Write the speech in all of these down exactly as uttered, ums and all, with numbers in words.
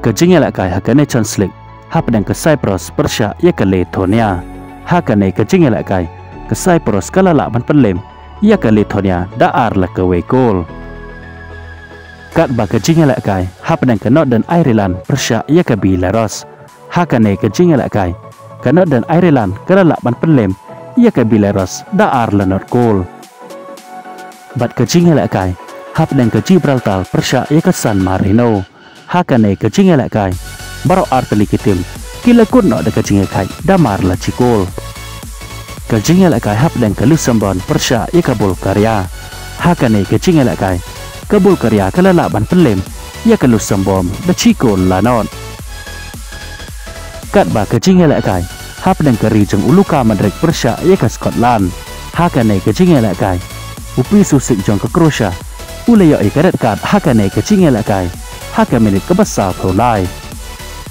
Ka jingïalehkai ha ka Nations League hapdeng ka Cyprus pyrshah ïa ka Lithuania. Ha kane ka jingïalehkai, ka Cyprus ka la lah ban pynlem ïa ka Lithuania da ar la kawei kol. Katba ka jingïalehkai hapdeng ka Northern Ireland pyrshah ïa ka Belarus. Ha kane ka jingïalehkai, ka Northern Ireland ka la lah ban pynlem ïa ka Belarus da ar la not kol. Bad ka jingïalehkai hapdeng ka Gibraltar pyrshah ïa ka San Marino. Ha kane ka jingïalehkai, baroh artylli ki tim ki la kut noh da ka jingïakhaid da mar la shi kol. Ka jingïalehkai hapdeng ka Luxembourg pyrshah ïa ka Bulgaria. Ha kane ka jingïalehkai, ka Bulgaria ka la lah ban pynlem ïa ka Luxembourg da shi kol la not. Katba ka jingïalehkai hapdeng ka ri jong u Luka Modric pyrshah ïa ka Scotland. Ha kane ka jingïalehkai, u Pulisic jong ka Croatia u la ïoh ïa ka red card ha kane ka jingïalehkai ha ka minit kaba sawphew lai.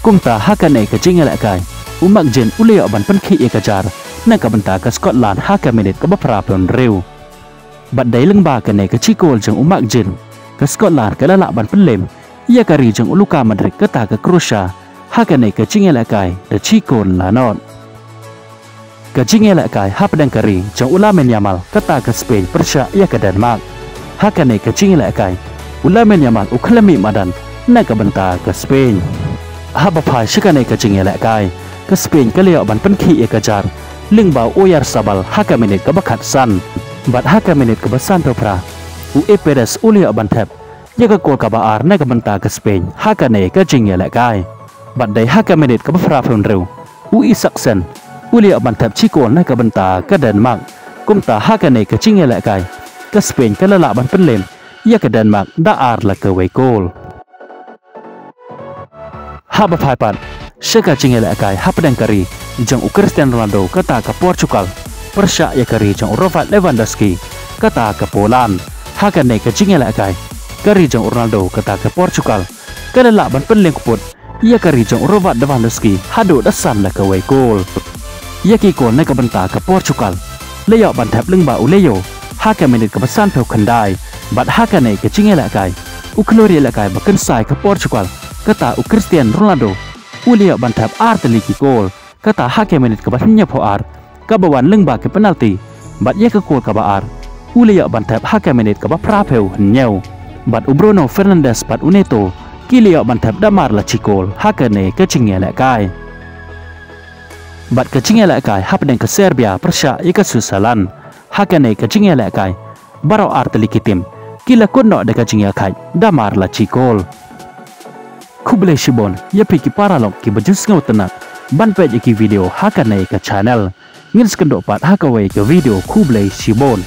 Kumta ha kane ka jingïalehkai, u McGinn u la ïoh ban pynkhih ïa ka jar na ka bynta ka Scotland ha ka minit kaba phraphew hynriew. Bad dei lyngba kane ka shi kol jong u McGinn, ka Scotland ka la lah ban pynlem ïa ka ri jong u Luka Modric kata ka Croatia ha kane ka jingïalehkai da shi kol la not. Ka jingïalehkai hapdeng ka ri jong u Lamine Yamal kata ka Spain pyrshah ïa ka Denmark. Ha kane ka jingïalehkai, u Lamine Yamal u khlem mih madan na ka bynta ka Spain. Haba phai sha kane ka jingïalehkai, ka Spain ka la ïoh ban pynkhih ïa ka jar lyngba u Oyarzabal ha ka minit kaba khatsan. Bad ha ka minit kaba sanphew phra, u Epiras u la ïoh ban thep ïa ka kol kaba ar na ka bynta ka Spain ha kane ka jingïalehkai. Bad dei ha ka minit kaba phraphew hynriew, u Isaksen u la ïoh ban thep shi kol na ka bynta ka Denmark. Kumta ha kane ka jingïalehkai, ka Spain ka la lah ban pynlem ïa ka Denmark da ar la kawei kol. Haba phai pat sha ka jingïalehkai hapdeng ka ri jong u Cristiano Ronaldo kata ka Portugal pyrshah ïa ka ri jong u Robert Lewandowski kata ka Poland. Ha kane ka jingïalehkai, ka ri jong u Ronaldo kata ka Portugal ka la lah ban pynleng kput ïa ka ri jong u Robert Lewandowski haduh da san la kawei kol. Ïa ki kol na ka bynta ka Portugal la ïoh ban thep lyngba u Leo ha ka minit kaba sanphew khyndai. Bad ha kane ka jingïalehkai, u khlur ïalehkai ba kynsai ka Portugal kata u Cristiano Ronaldo u la ïoh ban thep artylli ki kol, kata ha ka minit kaba hynñiewphew ar kaba wan lyngba ki penalti. Bad ïa ka kol kaba ar u la ïoh ban thep ha ka minit kaba phraphew hynñiew. Bad u Bruno Fernandes bad u Neto ki la ïoh ban thep da mar la shi kol ha kane ka jingïalehkai. Bad ka jingïalehkai hapdeng ka Serbia pyrshah ïa ka Switzerland. Ha kane ka jingïalehkai, baroh artylli ki tim ki la kut noh da ka jingïakhaid da mar la shi kol. Khublei shibun ïa phi ki paralok kiba ju sngewtynnat ban peit ïa ki video ha kane ka channel. Ngin sa ïakynduh pat ha kawei ka video, khublei shibun.